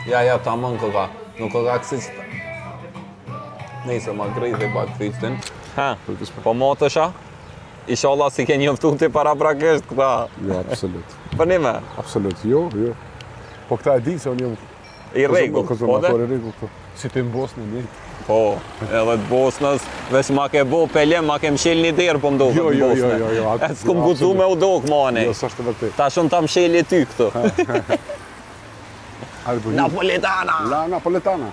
Ja, ja, tamam koka. Nuk koka kësi që ta... Nejse, ma grejtë pak fistin. Ha, po motësha? Inshallah s'i ke njoftu ti paraprakisht këta. Jo, absolut. Po nime? Absolut, jo, jo. Po këta e di se unë jam I rregull, po dhe? I rregull, po. Si ti në Bosnë, një. Po, edhe të Bosnës, veç ma ke bo pele, ma ke mshel një derë, po m'doket jo, jo, jo, jo, jo, E s'kum guxu me u dok, mane. Jo, s'është e vërtetë. Ta shumë ta msheli ty këtu. Napoletana! La Napoletana!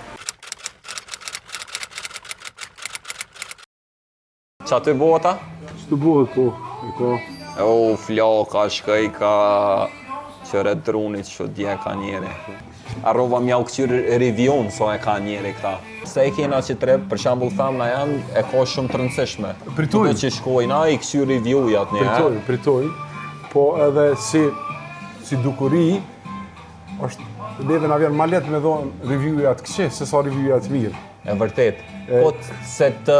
Qa të bëhet a? Që të bëhet, po, e ka. O, flaka, shkoj ka qëre drunit që dje ka njeri. Arrova m'jau këqyr review so e ka njeri këta. Se e kena që tre, për shembull femna janë, e ka shumë të rëndësishme. Pritojnë. Kudo që shkojna, i këqyr review-jat një. Pritojnë, pritojnë, po edhe si, si dukuri, është, neve na vjen ma lehtë me dhonë review-ja të këqij, se sa review-ja të mirë. E vërtet. Po se të,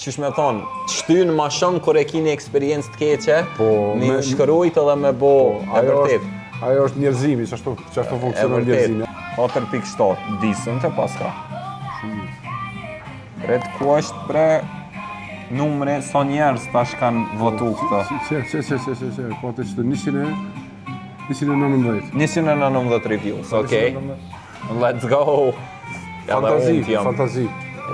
qysh me thonë, të shtyn ma shumë kur e kini eksperiencë të keqe, po, me me shkrujt edhe me bo, po, e vërtet. Ajo është njerëzimi, qashtu, qashtu funksionon njerëzimi. 4.7, decent e paska. Shumë mirë. Ret ku është bre numri sa njerëz tash kanë votu këtë? Që, që, që, që, që, që, po të që të 119. 119 reviews, okej. Let's go! Fantazi, fantazi.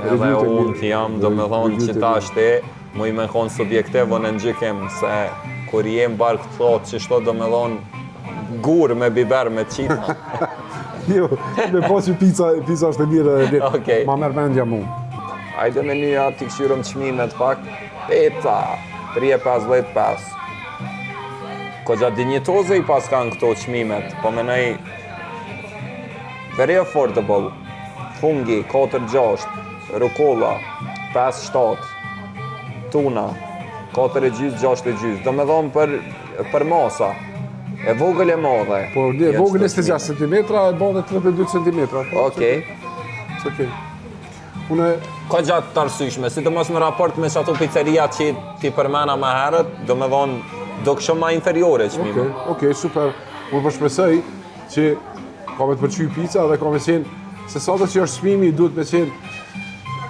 Edhe unë të jam, do me thonë që tash te, mu i me konë subjektiv unë në gjykim, se kur jem bark të thotë që shto do me thonë gur me biber me qita. jo, me po që pizza, pizza është e mirë edhe mirë. Okay. Ma merr mendja mu. Ajde menyja t'i kqyrëm çmimet pak. Pizza, 3.55. Koxha dinjitoze i paskan këto çmimet, po menoj Very affordable. Fungi 4.6, rukola 5.7, tuna 4.5, 6.5. Do me thonë për, për masa. E vogël e madhe. Po, e vogël 26 cm, e madhe 32 cm. Okej. Okej. Unë Koxha të arsyeshme, sidomos në raport me ato pizzeria që ti përmena më herët, do me thonë, do shumë ma inferiore çmimi. Okej, okej, super. Unë po shpresoj që ka me të pëlqy pizza dhe ka me qenë, se sa do që është çmimi, duhet me qenë,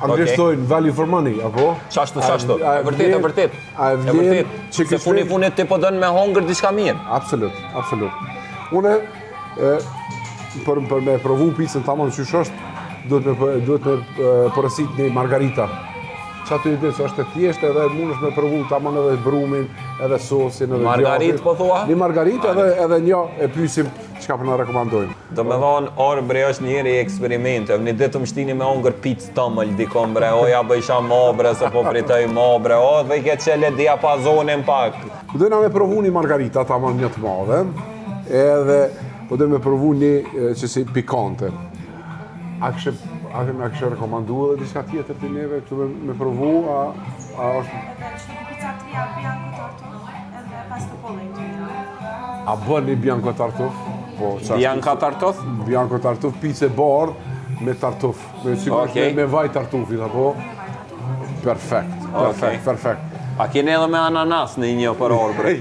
anglisht Okej. thojnë value for money, apo? Qashtu, qashtu. A- a E vërtet, e vlen- vërtet. A e E vlen vërtet. që ky Se funi çmim- funit ti po don me hongër diçka mirë. Absolut, absolut. Une, e, për, për me provu pizzën tamam qysh është, duhet me, duhet me e, porosit një margarita. Që aty i di se është e thjeshtë edhe mundesh me provu tamam edhe brumin, edhe sosin, edhe Margarit, djathin. po thua? Një margarit edhe edhe një e pyesim çka po na rekomandojnë. Do me thonë, Arbri është njeri i eksperimenteve. Një ditë më shtini me hongër pizza tëmël dikon bre, o ja bëjsha mo bre, se po pritoj mo bre, o dhe i ke qele diapazonin pak. Po dojna me provu një margarita tamam një të madhe, edhe po dojna me provu një e, që si pikante. A kishe, a na kishe rekomandu edhe diçka tjetër ti neve këtu me, me provu, a, a është... Edhe qëto dy pizza të reja bianco tartuf edhe pesto polenta. A bën një bianco tartuf? Po, qa Bianca tartuf? Bianco tartuf, pizza e bardhë me tartuf. Me sigurisht Okej. me, me vaj tartufit, apo? Perfekt, perfekt, Okej. perfekt. A keni edhe me ananas në një për orë, bre?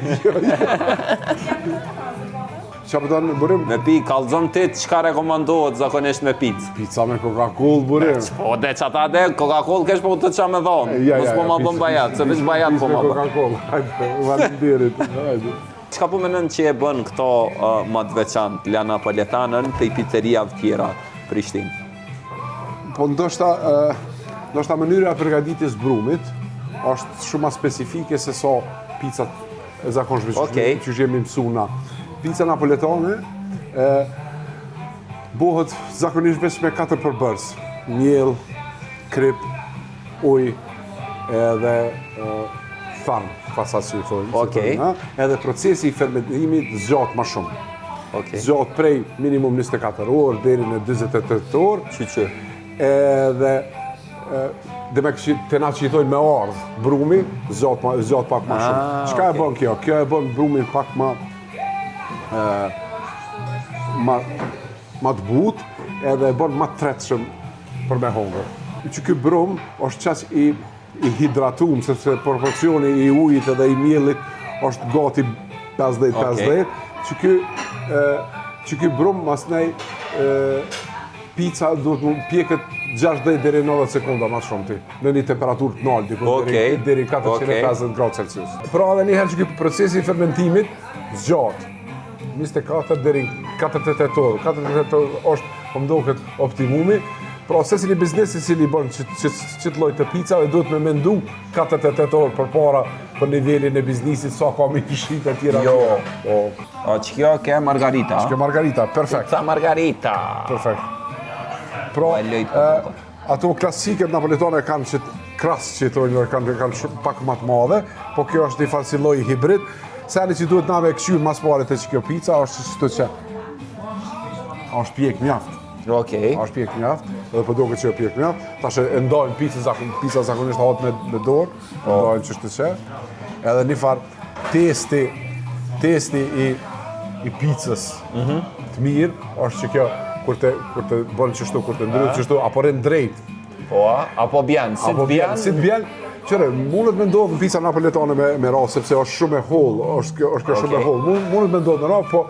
Qa po donë burim? Me pi, kallzon ti çka rekomandohet zakonisht me pizza. Pizza me Coca-Cola, burim. Po de që ata de, Coca-Cola kesh po të qa me thonë. Ja, Mos ja, po ja, ma pizza- bën bajat, se veç bajat pizza po me ma bën. Coca-Cola. Hajde, faleminderit. Hajde. Çka po menon që e bën këto uh, ma të veçantë, La Napoletanën, prej pizzeriave tjera Prishtinë? Po ndoshta ë, ndoshta mënyra e përgatitjes brumit është shumë ma specifike se sa pizzat e zakonshme që Okej. që jemi mësu na. Pizza napoletane e bohet zakonisht veç me katër përbërës. Miell, krip, ujë edhe e, tharm, fasa që i thonë. si Okej. thonë, ha? Edhe procesi i fermentimit zgjat më shumë. Okej. Zgjat prej minimum 24 orë deri në 48 orë. Që që? Edhe e, dhe me këshi, të na që i thojnë me ardh brumi, zgjat, ma, zgjat pak ma shumë. Ah, Çka e okej. bën kjo? Kjo e bën brumin pak ma e, ma, ma të butë edhe e bën ma të tretshëm për me hongër. Që ky brum është qaq i i hidratum, sepse proporcioni i ujit edhe i miellit është gati 50-50, Okej. që ky e, që ky brum masnej e, Pica duhet mu pjeket 60 deri 90 sekonda ma shumë ti, në një temperaturë të naltë, diku Okej, deri deri 450 gradë Celsius. Pra edhe një herë që ky procesi i fermentimit zgjat. 24 deri 48 orë. 48 orë është, po më duket, optimumi. Pra secili biznes i cili bën qit qit qit lloj të picave duhet me mendu 48 orë përpara për nivelin e biznesit, sa ka me shit e tjera. Jo. Po. A që kjo ke margarita? Kjo margarita, perfekt. Ca margarita. Perfekt. Pra, Po, e lejt po, po, po. ato klasiket napoletane kanë që crust që i thonë, kanë kanë shumë pak më të madhe, po kjo është një farë si lloj hibrid. Seni që duhet na me kqyr mas pari te që kjo pica është që që është pjek mjaft. Okej. Është pjek mjaft, edhe po duket që është pjek mjaft. Tash e ndajmë picën zakon, pica zakonisht hahet me me dorë, e Po. ndajmë qështu që. Edhe një farë testi testi i i picës Mhm. të mirë është që kjo kur të kur të bën qështu, kur të ndryt qështu, apo rrin drejt, Po, a? Apo bjen, si apo të bjen? si të bjen. Qëre, mundet me ndodhë në pica napoletane me, me ra, sepse është shumë e hollë, është kjo, është kjo shumë e Okej. hollë. Mund, mundet me ndodhë në ra, po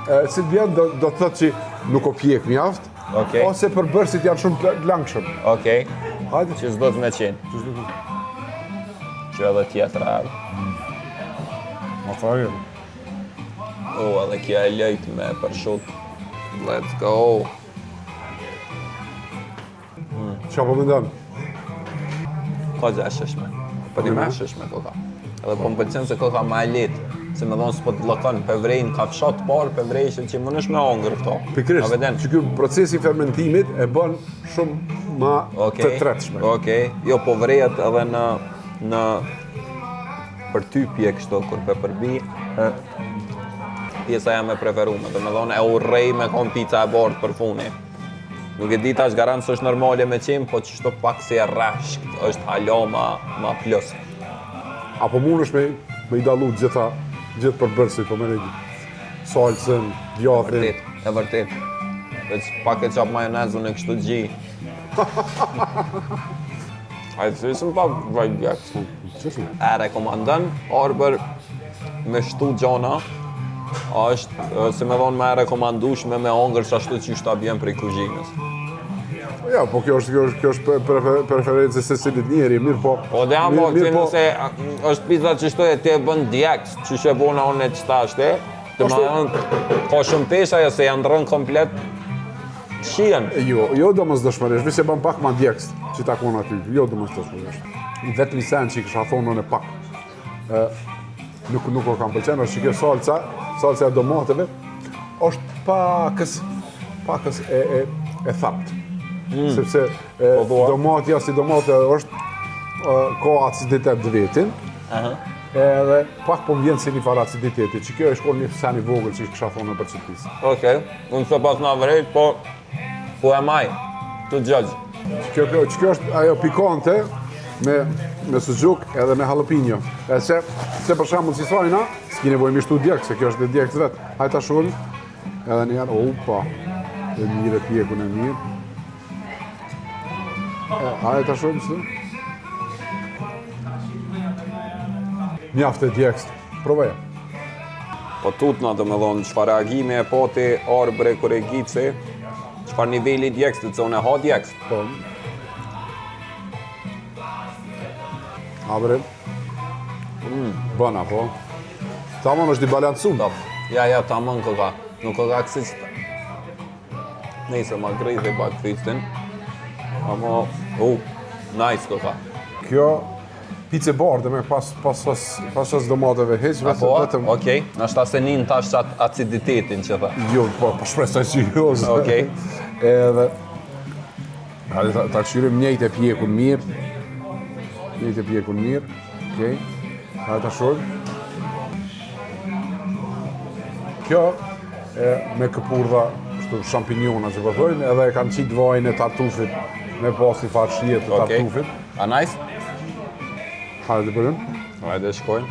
e, si të bjen do, do të thotë që nuk o pjek mjaft, Okej. ose përbërësit janë shumë të langshëm. Okej. Hajde. Që s'do të me qenë. Që edhe tjetra erdhë. Ma thajë. O, edhe kjo e lejt me përshut. Let's go. Qa po mendon? Ka gjë e shishme. Po di me e shishme koka. Edhe po më pëlqen se koka ma e lehtë. Se me thonë s'po të bllokon, pe vrej në kafshat parë, pe vrej që që mundesh me hongër këto. A Pikërisht, veden? që ky procesi i fermentimit e bën shumë ma Okej. të tretshme. Okej. Jo, po vrejet edhe në në përtypje kështu kur pe përbi. e, Pjesa jam e preferume, do me thonë e urrej me kon pica e bardhë për funi. Nuk e di tash garant se është normale me qenë, po qështu pak si e rrashkt, është hala ma, ma plus. Apo mundesh me me i dallu gjitha gjithë përbërësit, po më salsën, djathin. Vërtet, e vërtet. Veç pak e qap majonezën e kështu gji. A i thysëm pa vaj djek. Qështë? E rekomandon, Arbër me shtu gjona, është, e, si me thonë, me e rekomandushme me hongër që ashtu që ta bjen prej kuzhinës. Ja, po kjo është kjo është kjo është pre- prefer, preferencë e secilit njeri, mirë po. Po dhe jam, po, mirë, që po, nëse a, është pizza që shto e ti e bën djeks, që që e bona unë e qëta është e, të më thonë, ka shumë pesha ajo se janë ndrën komplet shijen. Jo, jo domosdoshmërisht, veç e bën pak ma djeks që takon aty, jo domosdoshmërisht. I vetmi sen që i kisha thonë unë pak, ë nuk nuk o kam pëlqen, është që kjo salca, salca e domateve është pakës pakës e e e thatë. Sepse e, Po thua. domatja si domate është ë, ka aciditet të vetin. Edhe pak po më vjen si një farë aciditeti, që kjo është shkon një sen i vogël që i kisha thonë për qëtë pizë. Okej, unë se pas na vrejt, po ku am I to judge? Kjo, kjo, që kjo është ajo pikante me, me suxhuk edhe me jalapeno. E se, se për shembull si sajna, s'ki nevojë mi shtu djeg, se kjo është e djegët vet. Hajde ta shohim. Edhe një herë, opa. E mirë e pjekun e mirë. E, hajde ta shohim si. Mjaft e djegët. Provoje. Po tutna do me thonë, çfarë reagimi e poti Arbre kur e gici, çfarë niveli djegësit, se unë e ha djegës. Po. Abre. Mm. Bëna, po. Tamam është i balancum. Top. Ja, ja, tamam koka. Nuk koka kësi që ta. Nejse, ma grejthi pak fistin. Amo, u, nice koka. Kjo picë e bardhë me pas pas sos pas sos domateve hiç vetëm Po, vetëm okej, nashta se nin tash qatë aciditetin që tha. jo po po shpresoj që jo. se- Okej. Edhe Hajde ta, ta kqyrim njëjtë e pjekun mirë. Njëjtë e pjekun mirë. Okej. Hajde ta shohim. Kjo e, me këpurdha, kështu shampignona që po thojnë, edhe e kanë qitë vajin e tartufit me pas një farë shije të Okej. tartufit. A nice? Hajde bërim. Hajde shkojmë.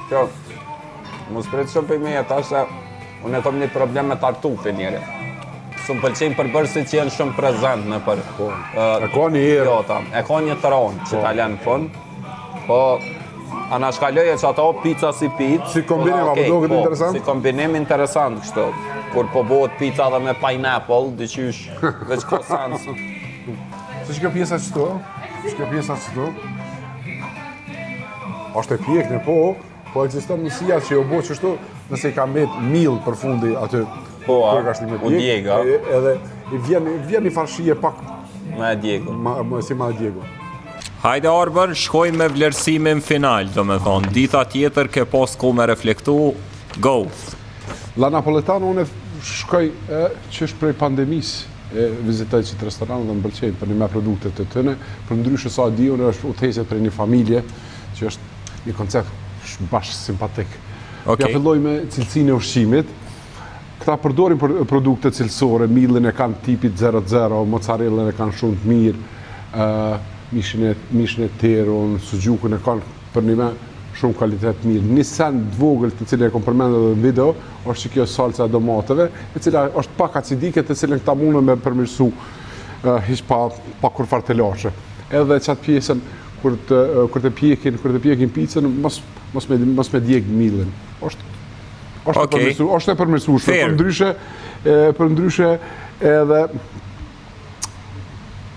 Kjo, mos prit shumë për meje tash se unë e kam një problem me tartufin njëri. Së më pëlqejnë përbërësit që janë shumë prezent në për... Po. ë, E ka një erë. Jota, e ka një tron që ta lënë në fund. Po, anashkaloj e që ato pizza si pizza. Si kombinim, Po, apo okej, duket po, interesant? Si kombinim interesant kështu. Kur po bëhet pizza dhe me pineapple, diqysh, veç ka sens. Se që kjo pjesa qëtu, që kjo pjesa qëtu, është e pjekne, po, po ekziston mundësia që jo bo qështu, nëse i ka mbet mill për fundi aty, Po, a, kur ka shti me u pjek, djeg, a? e- edhe i vjen, vjen një farë shije pak Ma e djegur. ma, ma, si ma e djegur. Hajde Arbër, shkojmë me vlerësimin final, do me thonë. Dita tjetër ke pas ku me reflektu, go! La Napoletano unë shkoj e, qysh prej pandemisë e vizitoj qëtë restoran dhe më pëlqejnë për një me produkte të tyne, për ndryshe sa di unë është udhëheqjet prej një familje që është një koncept bash simpatik. Okej. Ja filloj me cilësinë e ushqimit. Këta përdorin për produkte cilësore, millin e kanë tipit 00, mozzarellën e kanë shumë të mirë, ë mishin e mishin e terun, sugjukun e kanë për një me shumë kvalitet të mirë. Një send të vogël të cilin e kom përmendur edhe në video, është që kjo salca e domateve, e cila është pak acidike, të cilën këta mundën me përmirësu uh, hiç pa pa kurrfar telashe. Edhe qatë pjesën kur të kur të pjekin, kur të pjekin pizzën, mos mos me mos me djeg millin. Është është e Okej. përmirësu, është e përmirësueshme, Fair. për ndryshe e, për ndryshe edhe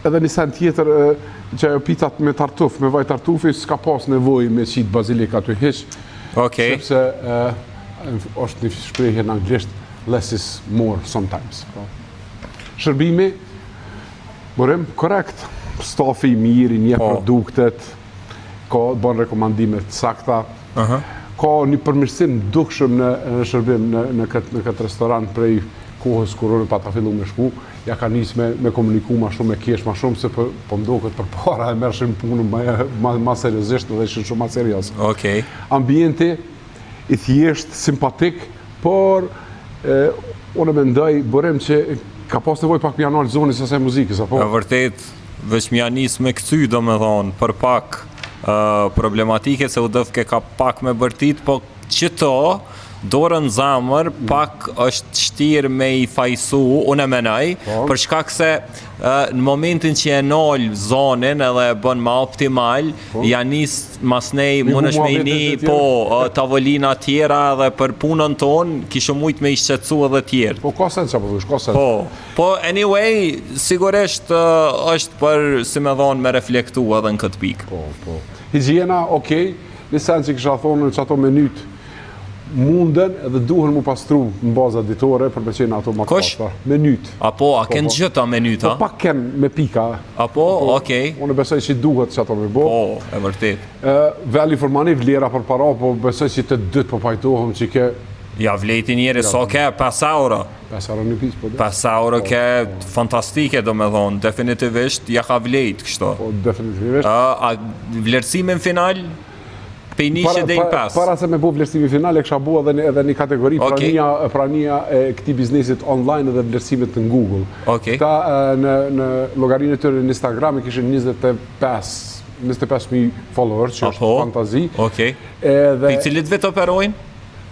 edhe një sen tjetër e, që ajo picat me tartuf, me vaj tartufi, s'ka pas nevojë me qit bazilik aty hiç, Okej. sepse e, është një shprehje në anglisht less is more sometimes. Po. Shërbimi, Burim, korrekt. Stafi i mirë, i njeh Po. produktet, ka bën rekomandime të sakta. Aha. Ka një përmirësim dukshëm në, në shërbim në, në këtë në këtë restoran prej kohës kur unë pata fillu me shku, ja ka nis me, me komuniku ma shumë, me kesh ma shumë, se po, po më duket përpara e merrshin punën ma, ma, ma seriozisht dhe ishin shumë ma serioz. Okej. Ambienti i thjesht, simpatik, por e, unë mendoj, burim që ka pas nevojë pak m'ja nalë zonin së asaj muzikës, apo? E vërtet, veç m'ja nis me këcy, do me thonë, për pak uh, problematike, se u dëfke ka pak me bërtit, po qëto, dorën në zemër, pak është shtirë me i fajsu, unë e menoj, Po. për shkak se uh, në momentin që e nol zonin edhe e bën ma optimal, ja nis masnej, Mi mundesh me i muhabete ni, të tjera. po, uh, tavolina tjera edhe për punën tonë, kishë mujt me i shqetësu edhe tjerë. Po ka sens apo thush, ka sens. Po, po anyway, sigurisht ë, është për, si me thonë, me reflektu edhe në këtë pikë. Po, po. Higjiena, okej, një sen që kisha thonë që ato menyt munden edhe duhen mu pastru në baza ditore për me qenë ato më të Kush? pastra. Menyt. Apo, a ken po. gjitha menyta? Po pak ken me pika. Apo, okej. Unë besoj që duhet që ato me bo. Po, e vërtet. Ë, value for money, vlera për para, po besoj që të dytë po pajtohem që ke Ja vlejti njeri, sa ke, 5 euro. 5 euro një picë, po. 5 euro ke fantastike, do me thonë, definitivisht ja ka vlejt kështu. Po, definitivisht. A, a vlerësimin final, pej 1 deri në 5. Para se me bu vlerësimin final, e kisha bu edhe një, edhe një kategori Okej. prania, prania e këtij biznesit online edhe vlerësimet në Google. Okej. Këta e, në, në llogarinë e tyre në Instagram e kishin 25 25.000 followers, që është Apo? fantazi. Okej. Edhe Prej cilit vit operojnë?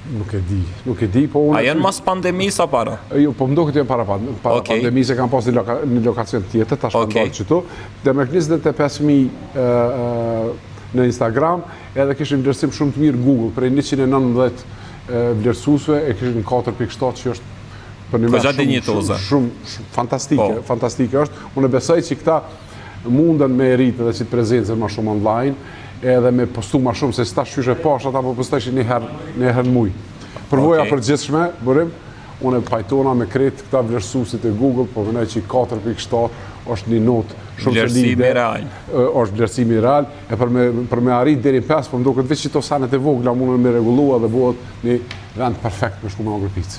nuk e di, nuk e di, po unë A janë mas pandemisë a para? Jo, po më duket janë para para Okej. pandemisë kanë pas një, loka, një lokacion tjetër, tash kanë Okej. dalë këtu. Dhe me 25.000 ë, ë, në Instagram, edhe kishin vlerësim shumë të mirë në Google, prej 119 ë, vlerësuesve e kishin 4.7 që është për një Goxha shumë, dinjitoze. shumë, shumë, shumë fantastike, Po. fantastike është. Unë besoj që këta munden me rritë edhe që të prezencën ma shumë online, edhe me postu ma shumë, se si tash qysh e pash, ata po postojshin një herë një herë në muj. Përvoja Okej. përgjithshme, burim, unë e pajtona me krejt këta vlerësuesit e Google, po mendoj që 4.7 është një notë shumë Vlerësimi solide. real. Ë, është vlerësimi real, e për me, për me arrit deri në 5, po më duket veç që to senet e vogla mundën me rregullua dhe bëhet një vend perfekt me shku me hangër picë.